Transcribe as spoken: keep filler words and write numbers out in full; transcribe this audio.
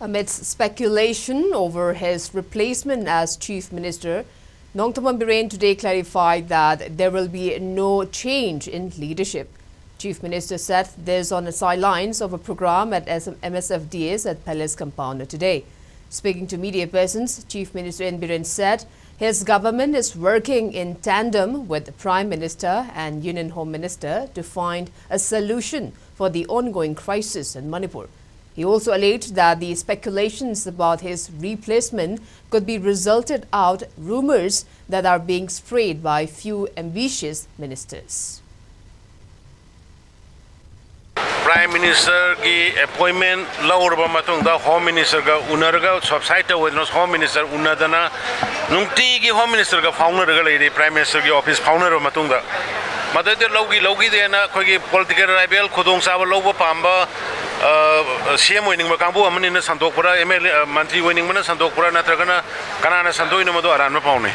Amidst speculation over his replacement as Chief Minister, Nongthymmam Biren today clarified that there will be no change in leadership. Chief Minister said this on the sidelines of a program at M S F D S at Palace Compound today. Speaking to media persons, Chief Minister N Biren said his government is working in tandem with Prime Minister and Union Home Minister to find a solution for the ongoing crisis in Manipur. He also alleged that the speculations about his replacement could be resulted out rumors that are being sprayed by few ambitious ministers. Prime Minister ꯒꯤ appointment ꯂꯧꯔꯕ ꯃꯇꯨꯡꯗ Home Minister ꯒ ꯎꯅꯔꯒ subside ꯇꯧꯋꯦꯗꯅ, Home Minister ꯎꯅꯗꯅ ꯅꯨꯡꯇꯤꯒꯤ Home Minister ꯒ ꯐꯥꯎꯅꯔꯒ ꯂꯩꯔꯤ꯫ Prime Minister ꯒꯤ office ꯐꯥꯎꯅꯔꯕ ꯃꯇꯨꯡꯗ ꯃꯗꯩꯗ ꯂꯧꯈꯤ ꯂꯧꯈꯤꯗꯦꯅ ꯑꯩꯈꯣꯏꯒꯤ political rival ꯈꯨꯗꯣꯡꯆꯥꯕ ꯂꯧꯕ ꯄꯥꯝꯕ ꯁꯤ ꯑꯦꯝ ꯑꯣꯏꯅꯤꯡꯕ ꯀꯥꯡꯕꯨ ꯑꯃꯅꯤꯅ ꯁꯟꯗꯣꯛꯄ꯭ꯔꯥ, ꯑꯦꯝ ꯑꯦꯜ ꯑꯦ ꯃꯟꯇ꯭ꯔꯤ ꯑꯣꯏꯅꯤꯡꯕꯅ ꯁꯟꯗꯣꯛꯄ꯭ꯔꯥ, ꯅꯠꯇ꯭ꯔꯒꯅ ꯀꯅꯥꯅ ꯁꯟꯗꯣꯛꯏꯅꯣ, ꯃꯗꯨ ꯑꯔꯥꯟꯕ ꯄꯥꯎꯅꯤ꯫